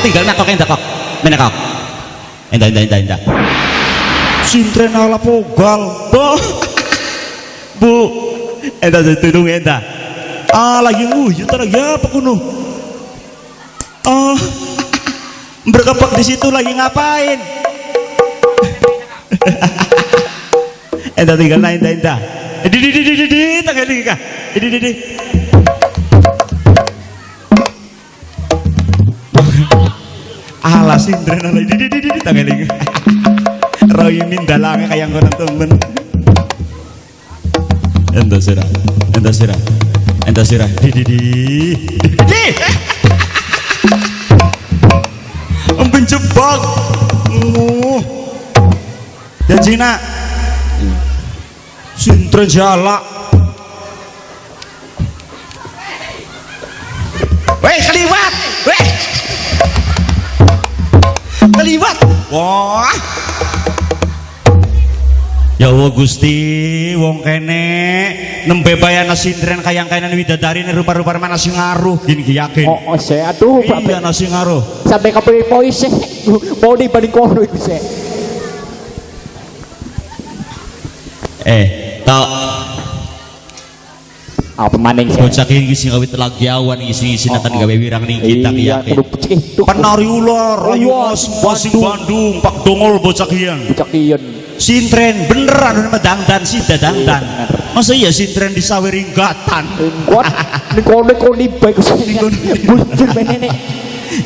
Tinggal nak kok endak kok. Mene kok. Endah endah endah endah. Sintren ala pogal. Bu. Bu. Endah tudung endah. Ah lagi nguyut lagi apa kuno? Oh. Berkepak di situ lagi ngapain? Endah tinggal nah endah endah. Di di di di di tanggal di kah. Di di di. Alah sindren ala di di di di tanggal di. Roy mindalange kaya ngono temen. Endah sira. Endah sira. Endah sira. Di di di. Di. Menjebak. Ya Cina. Sintren jalak. Weh keliwat. Weh. Keliwat. Wah. Ya Allah Gusti, wong kene nembe bayana sintren kayang kayanan widadari rupa-rupa mana sing ngaruh gini yakin. Oh, oh, aduh, iya nasi ngaruh. Sampai kepriye sih? Mau dibanding kono iku sih. Tok. Apa maning sih? Bocah iki sing kawit lagi awan ngisi-ngisi akan gawe wirang ning kita yakin. Penari ular, ayu masing Bandung, Pak Dongol bocah kian. Bocah kian. Sintren beneran udah dangdan sih dangdan. Masa iya sintren disaweri gatan. Kuat ning kono kono bae bujur menene.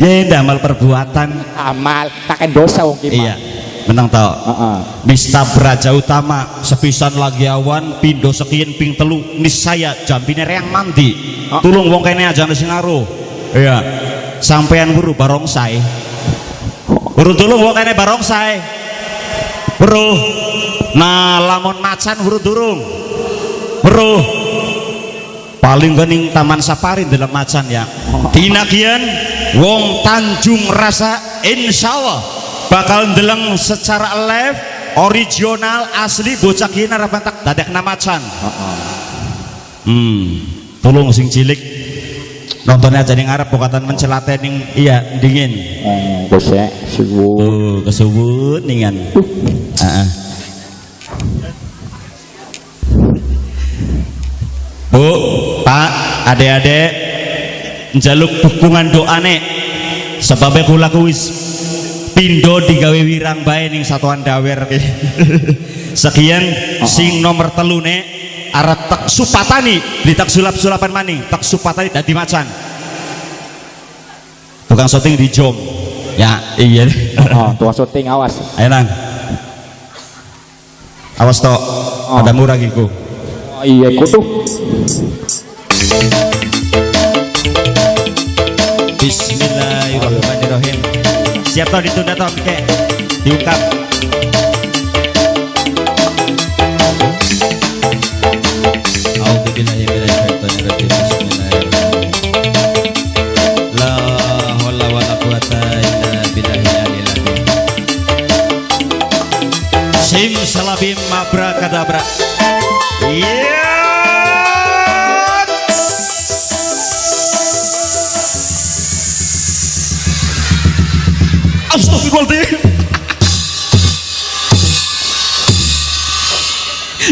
Ya ndak amal perbuatan. Amal kaken dosa wong ki. Iya. Menang tau. Heeh. Mista Braja Utama sepisan lagi awan pindo sekian ping telu niscaya jambine reang mandi. Tulung wong kene aja sing ngaruh. Iya. Sampean guru barongsai. Guru tulung wong kene barongsai. Bro, nah lamun macan huru durung, bro, paling gening taman safari dalam macan ya. Dina kian, wong Tanjung Rasa, insya Allah bakal ndeleng secara live, original asli bocah kian harapan tak dadekna macan. Tolong sing cilik nontonnya aja ning Arab bokatan mencelate ning iya dingin. Oh, bosek suwun. Kesuwun ningan. Bu, Pak, adik-adik njaluk dukungan doane sebabnya kula wis pindo digawe wirang bae ning satuan dawer ki. Sekian sing nomor 3 ne arep tak supatani, beli tak sulap-sulapan maning, tak supatani dadi macan. Tukang syuting di jom. Ya, iya. Oh, tukang syuting awas. Ayo nang. Awas tok, ada murah iku. Oh, iya iku tuh. Bismillahirrahmanirrahim. Siap toh ditunda toh kek. Diungkap. A'udzubillahi minasyaitonirrajim. Bismillahirrahmanirrahim. La haula wala quwata illa billahil aliyil azim. Sim salabim abrakadabra. Iya. Astagfirullahaladzim.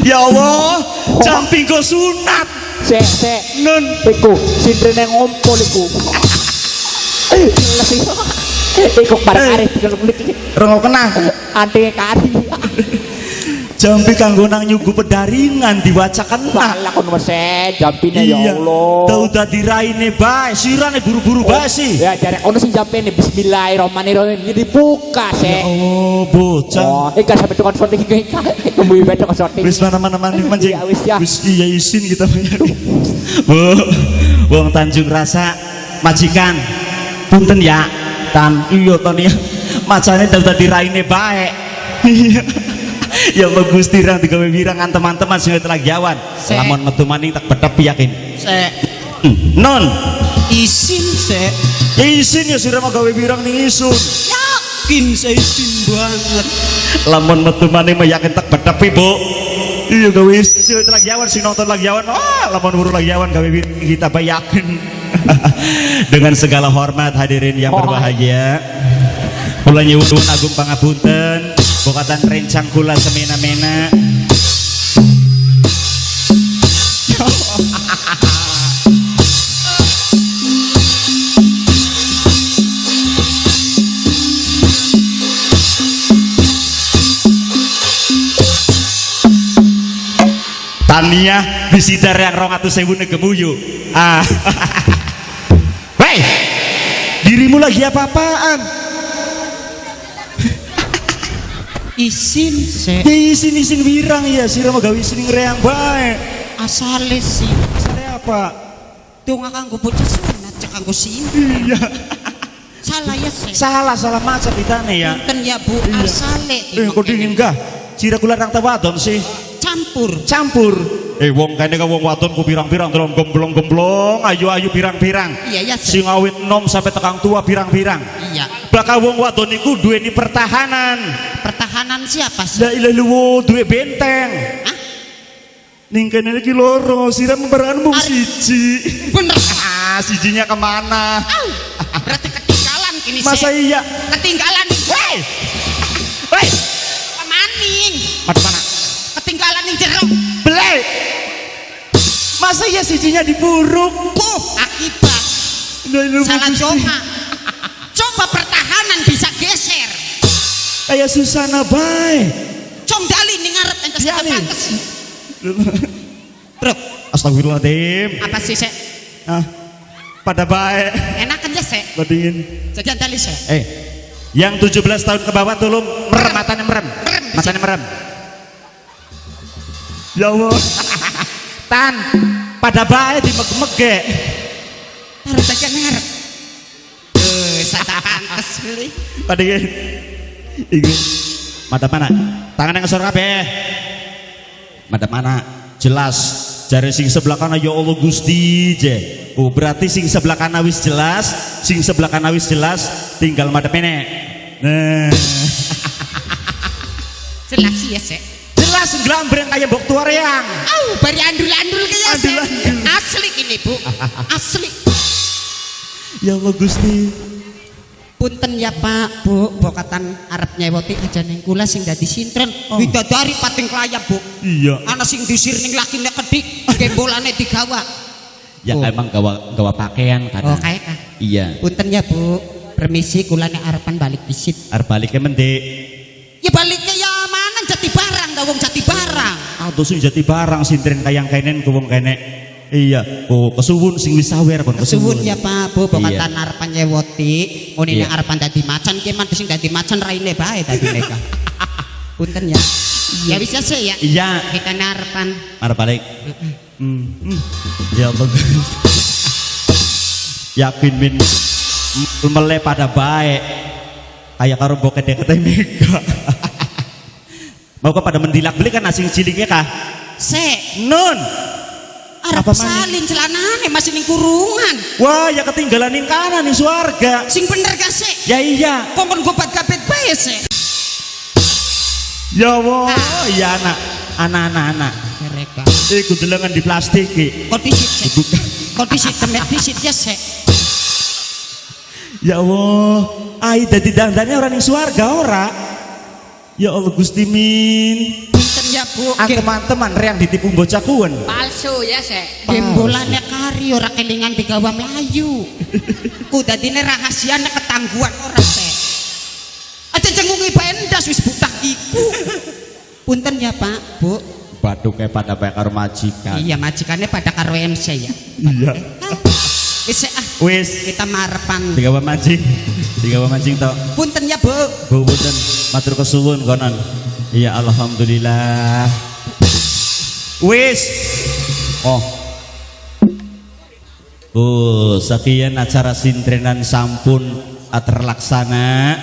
Ya Allah, jumping ke sunat. Sek sek. Nun. Iku sintrene ngompol iku. Iku bareng arep Rengo kena. Ante kari. Jampi kanggo nang nyugu pedaringan diwacakan lah. Lah kono mesen jampine ya Allah. Tau dadi raine bae, sirane buru-buru bae sih. Ya jare kono sing jampine bismillahirrahmanirrahim dibuka sih. Ya Allah, bocah. Oh, iki sampe tukang syuting iki. Kembuhi bae tukang syuting. Wis mana-mana mancing. Ya wis ya. Wis iya isin kita. Bu, wong Tanjung Rasa majikan. Punten ya. Tan iya tan iya. Macane tau dadi raine bae. Iya. Ya Allah Gusti rang digawe wirangan teman-teman sing lagi awan. Lamun metu maning tak betep yakin. Sek. Non. Isin sek. Ya isin ya sira mau gawe wirang ning isun. Yakin saya isin banget. Lamun metu maning mah yakin tak betepi, Bu. Iya gawe isin sing lagi awan sing nonton lagi awan. Ah, lamun buru lagi awan gawe wirang kita bae yakin. Dengan segala hormat hadirin yang berbahagia. Kula nyuwun agung pangapunten, bokatan rencang kula semena-mena. Tania disidar yang 200.000 negemuyu. Ah. Weh, dirimu lagi apa-apaan? Isin se. Ya isin isin wirang ya, sira mau gawe isin ngreang bae. Asale sih. Asale apa? Donga kanggo bocah sunat cek kanggo sini. Iya. Salah ya se. Salah salah macam ditane ya. Punten ya Bu, asale. Eh, kok dingin gah? Sira kula nang tawadon sih. Campur. Campur. Eh, wong kene ka wong wadon ku pirang-pirang delon gemblong-gemblong, ayu-ayu pirang-pirang. Iya ya se. Sing awit nom sampai tekang tua pirang-pirang. Iya. Bakal wong wadon iku duweni pertahanan. Pertahanan siapa sih? La ilaha illallah, duwe benteng. Hah? Ning kene iki loro, sira membarangan mung siji. Bener. Ah, sijinya kemana? Au. Berarti ketinggalan kini Masa se. iya? Ketinggalan. Woi. Woi, Kemaning. mat mana? Ketinggalan ning jero. Belai. Masa iya sijinya diburuk? Puh, akibat La ilaha salah illallah, Gusti. coba. Coba pertahanan bisa geser. Kayak Susana bae. Cong dali ning ngarep entes Iya, nih. pantes. Bro, Astagfirullahaladzim. apa sih se? Ah, pada baik. Enakan ya se. Badingin. Jajan dali se. Eh, yang 17 tahun ke bawah tolong merem matanya merem. Merem. Matanya merem. Ya Allah. Tan, pada baik di meg-mege. Taruh jajan ngarep. Eh, saya pantes beli. Padingin. Iku. Mata mana? Tangan yang ngesor kabeh. Mata mana? Jelas. Jare sing sebelah kanan ya Allah Gusti je. Oh, berarti sing sebelah kanan wis jelas, sing sebelah kanan wis jelas, tinggal madep ini. Nah, Jelas ya se. jelas glambreng kayak mbok tua reang. Au, bari andul-andul kayak se. Andul-andul. Asli ini Bu. Asli. Ya Allah Gusti. Punten ya Pak, Bu, bokatan arep nyewoti aja ning kula sing dadi sintren. Oh. Widadari pating klayap, Bu. Iya. Ana sing disir ning lakine kedik, gembolane digawa. Ya Oh. emang gawa gawa pakaian kadang. Oh, kae kah? Iya. Punten ya, Bu. Permisi kula nek arepan balik disit. Arep baliknya mendek. Ya baliknya ya mana jati barang dah wong jati barang. Atau sing jati barang sintren kayang kenen ku wong kene. Iya, oh kesuwun sing wis sawer kon Kesuwun ya Pak, Bu, bokatan Iya. arepan nyewoti, ngene Iya. nek arepan dadi macan ki man sing dadi macan raine bae dadi neka. Punten ya. Ya wis ya sih ya. Iya, Kita arepan. arep balik. Hmm. Ya Allah. Yakin min mele pada baik. Kayak karo boket deket mega. Mau kok pada mendilak beli kan asing ciliknya kah? Se, Nun. arep Apa maning? salin celanane masih ning kurungan. Wah, ya ketinggalan ning kanan ning suarga. Sing bener gak se? Ya iya. Kongkon gobat gabet bae se. Ya Allah, ya anak, anak, anak, anak. Mereka. Iku delengan di plastik iki. Kok disit se? Kok disit temet disit ya se? Ya Allah, ai dadi dandane ora ning suarga ora. Ya Allah Gusti min. Punten ya Bu. Teman-teman reang ditipu bocah kuwen. Palsu ya se. Gembolane kari ora kelingan digawa mlayu. Ku dadine rahasiane ketangguhan ora se. Aja cengungi bae ndas wis butak iku. Punten ya Pak, Bu. Baduke pada bae karo majikan. Iya majikannya pada karo MC ya. Iya. Wis ah Wis, kita marepan. digawa mancing. Digawa mancing tok. Punten ya Bu. Bu punten matur kesuwun konon. Iya alhamdulillah. Wis. Oh. Bu, sekian acara sintrenan sampun terlaksana.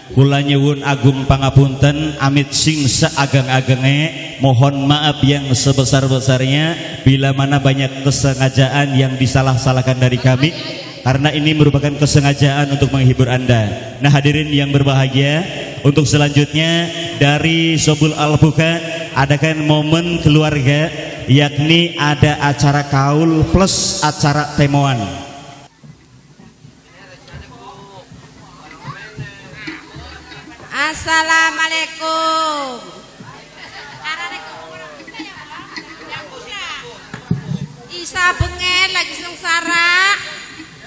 Kula nyuwun agung pangapunten amit sing seageng-agenge mohon maaf yang sebesar-besarnya bila mana banyak kesengajaan yang disalah-salahkan dari kami karena ini merupakan kesengajaan untuk menghibur Anda. Nah, hadirin yang berbahagia, untuk selanjutnya dari Sobul Albuka adakan momen keluarga yakni ada acara kaul plus acara temoan. Assalamualaikum. Isa bengen lagi sengsara,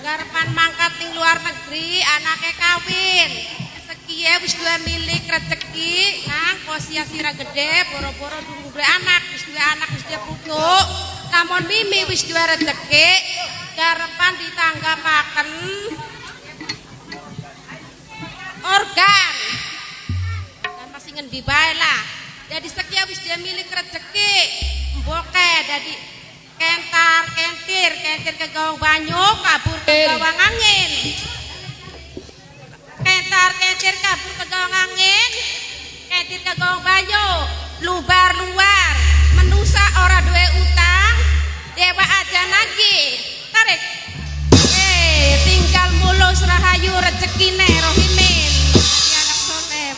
garepan mangkat ning luar negeri, anake kawin. Sekiye wis duwe milik rezeki, nang kosia sira gede, boro-boro durung duwe anak, wis duwe anak wis duwe putu. Lamun mimi wis duwe rezeki, garepan ditanggapaken organ. Dan masih ngendi bae lah. Jadi sekiye wis duwe milik rezeki, mboke dadi kentar kentir, kentir ke gawang banyu, kabur ke gawang angin. Kentar kentir kabur ke gawang angin, kentir ke gawang banyu, lubar luar, menusa ora duwe utang, dewa aja nagih. Tarik. Tinggal mulus rahayu rezekine rohimin. Jadi anak soleh.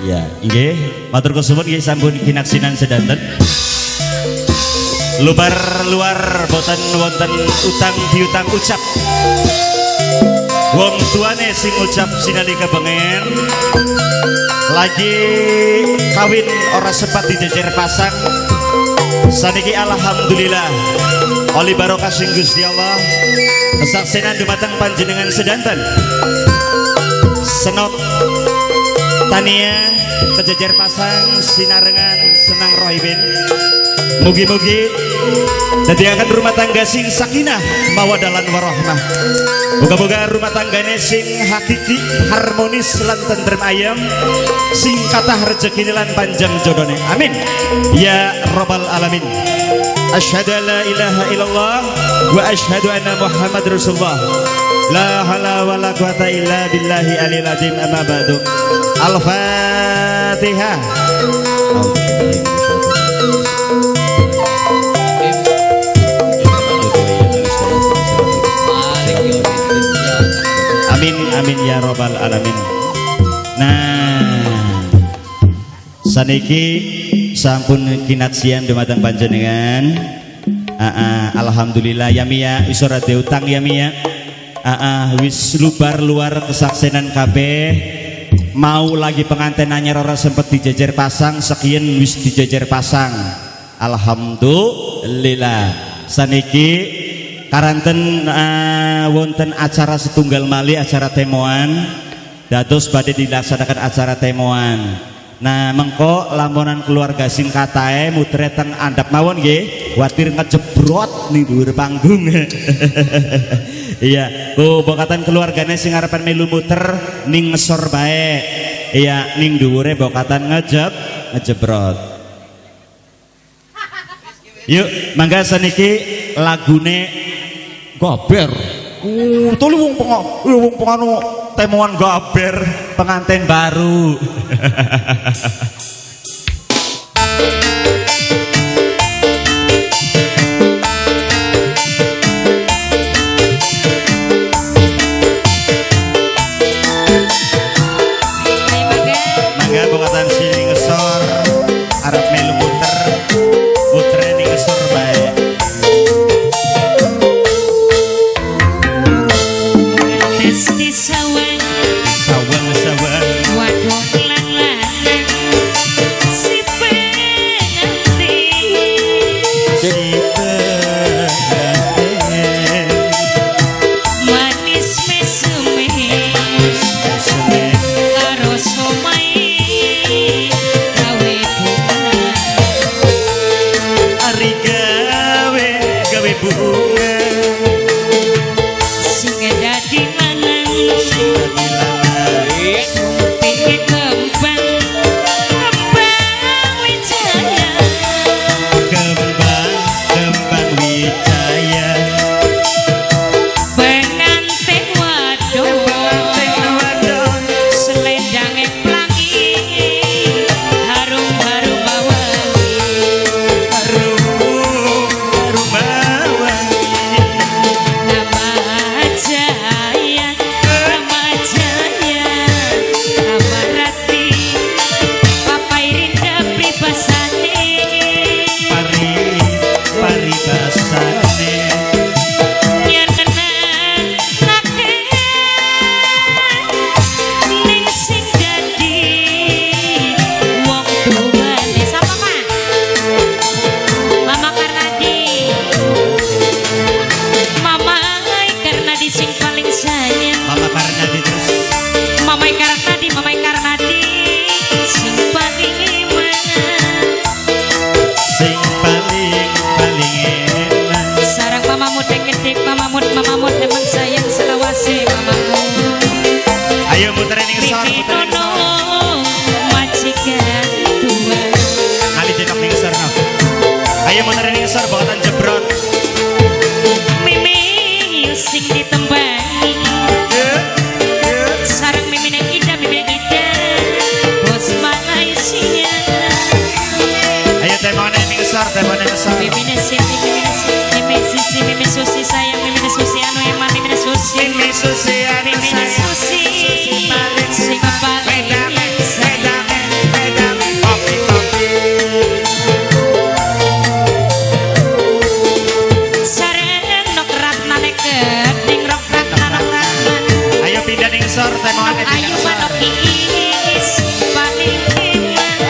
Ya, nggih, matur kesuwun nggih sampun kinaksinan sedanten. Lubar luar boten wonten utang piutang ucap. Wong tuane sing ucap sinalika bengen lagi kawin ora sempat dijejer pasang. Saniki alhamdulillah oli barokah sing Gusti Allah kesaksenan dumateng panjenengan sedanten. Senok Tania kejejer pasang sinarengan senang rohibin. Mugi-mugi dadiaken rumah tangga sing sakinah mawaddah lan warahmah. Moga-moga rumah tanggane sing hakiki harmonis lan tentrem ayem, sing kathah rezekine lan panjang jodone. Amin ya rabbal alamin. Asyhadu an la ilaha illallah wa asyhadu anna Muhammad Rasulullah. La haula wala quwata illa billahi alil azim, amma ba'du. Al-Fatihah. Amin amin ya robbal alamin. Nah, saniki sampun kinaksian dumateng panjenengan. Alhamdulillah ya Mia, wis ora utang ya Mia. Wis lubar luar kesaksenan kabeh. Mau lagi pengantin anyar ora sempet dijejer pasang, sekian wis dijejer pasang. Alhamdulillah. Saniki karanten wonten acara setunggal mali, acara temoan. Dados badhe dilaksanakan acara temoan. Nah, mengko lamonan keluarga sing katahe mutere teng andhap mawon nggih, kuwatir ngejebrot ning dhuwur panggung. Iya, ku bokatan keluargane sing arepan melu muter ning ngesor bae. Iya, ning dhuwure bokatan ngejebrot. Yuk, mangga saniki lagune gaber. Tuli wong wong penganu temuan gaber pengantin baru. Mangga bokatan sing ngesor arep melu muter, mutere ning ngesor bae. Tes sawang Sawang sawang wadon lan lanang si pengantin si pengantin manis meseme meseme karo somae gawe bunga ari gawe gawe bunga sing dadi lanang sing dadi lanang sumpinge kembang kembang wijaya kembang kembang wijaya pengantin wadon wadon selendange pelangi harum-harum wangi harum harum wangi. Mamamu dek mamamut mamamut emang sayang selawase mamamu. Ayo muterin ning sor, Mimi muterin ning nono sor. Majikan dua. Kali jenok ning sor no. Ayo muterin ning sor bakatan jebrot. Mimi sing ditembangi. Sarang mimi nang ida, mimi nang ida. Bos Malaysia. Ayo temone ning sor, temone ning sor. Mimi na Siti, mimi na Siti, mimi Sisi, mimi Susi sayang, mimi na Susi anu eman, mimi na Susi. Mimi susi anu Mimi na sayang. Susi, sing paling sayang. Wedange, kopi kopi. Sareng nok ratnane kening rok ratna nok ratna. Ayo pindah ning sor, temone pindah Ayu ning sor. Manok iis paling eman.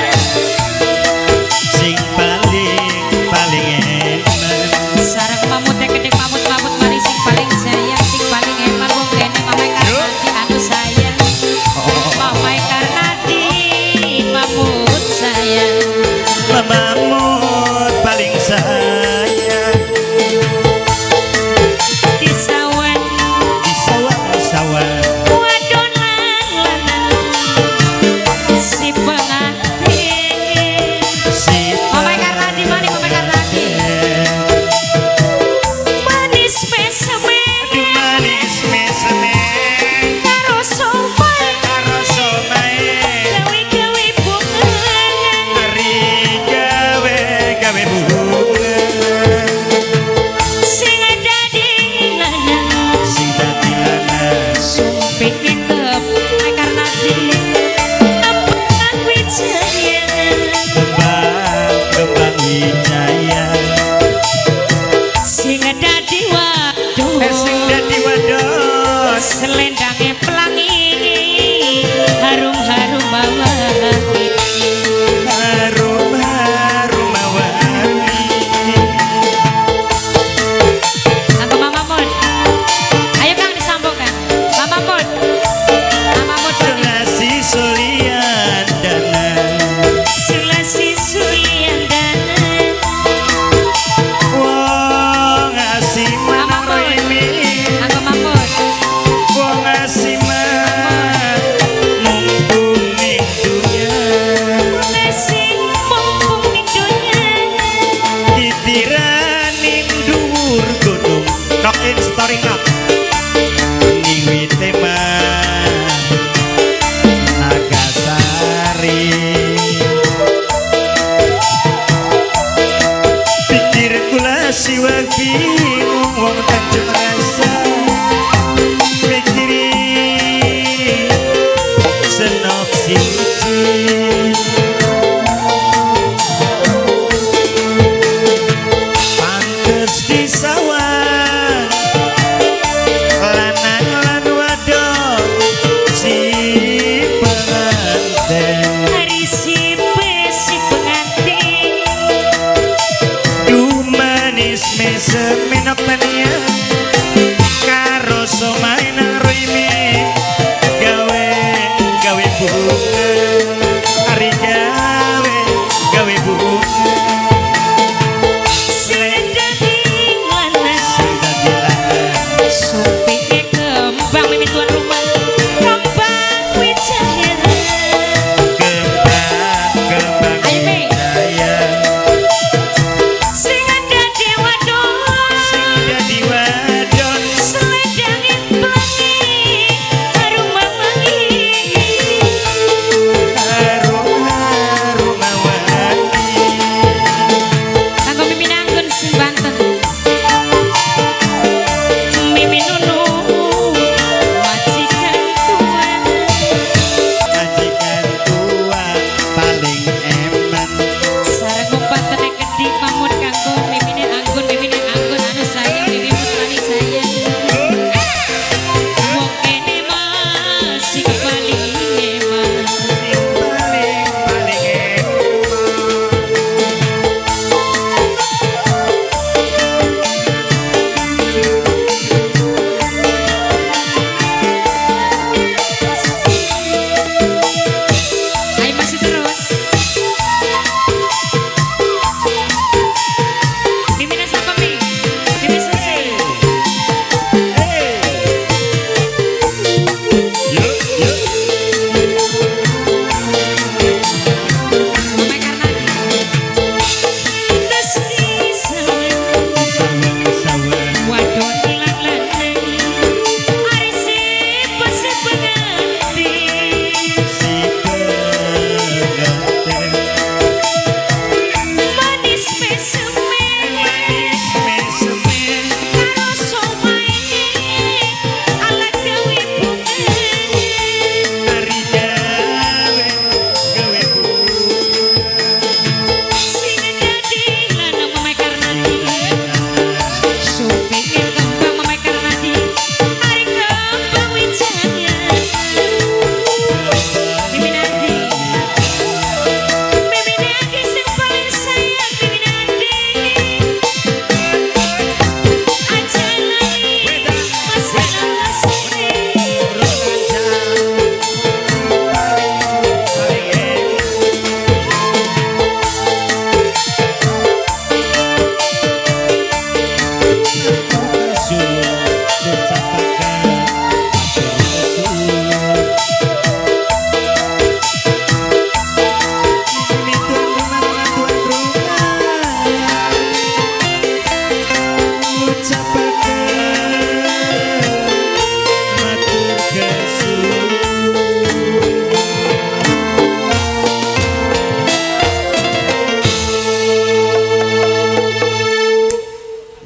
Sing paling paling eman. Sareng mamut kening mamut mamut mari sing paling sayang sing paling eman wong kene Mamae Karnadi anu sayang. Mamae Karnadi mamut sayang. Mamamut paling sayang. Di sawah Di sawah-sawah. Wadon lan lanang si pengantin. Si Mamae Karnadi mari Mamae Karnadi. Manis meseme Aduh manis meseme. Karo somai Karo somae. Gawe-gawe bunga. Ari gawe gawe bunga. Sing dadi lanang. Sing dadi lanang. Sumping Mamae Karnadi Kembang wijaya. Kembang kembang wijaya. Sing dadi wadon. Eh, sing dadi wadon. Selendange pelangi harum-harum wangi. Harum harum wangi. Aku Mama Mon. Ayo Kang disambung Kang. Mama Mon. Mama Mon berarti. Selasi sulian dana. Selasi Suliandana. Wong asiman Mama Mon. rimi. Aku Mamon. Wong asiman mumpung ning dunya. Nasi mumpung ning dunya. Ditiraning dhuwur gunung. Knock in story knock. Ning wite Nagasari. Pikir kula siwa bingung wong Tanjung rasa. Mikiri senok siji. Pantes di sawah lanang lan wadon si pengantin. Hari si si pengantin. Duh manis mesem tania karo somai nang rimi gawe gawe bunga ari gawe gawe bunga. Sing dadi lanang. Sing dadi lanang. Sumpinge kembang mimi tuan rumah. Kembang wijaya. Kembang kembang Ayo, Mi. wijaya. Sing dadi wadon. Sing dadi wadon. Selendange pelangi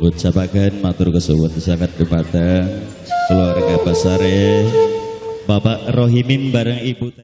Ucapaken matur kesuwun sanget dumateng keluarga besare Bapak Rohimin bareng Ibu.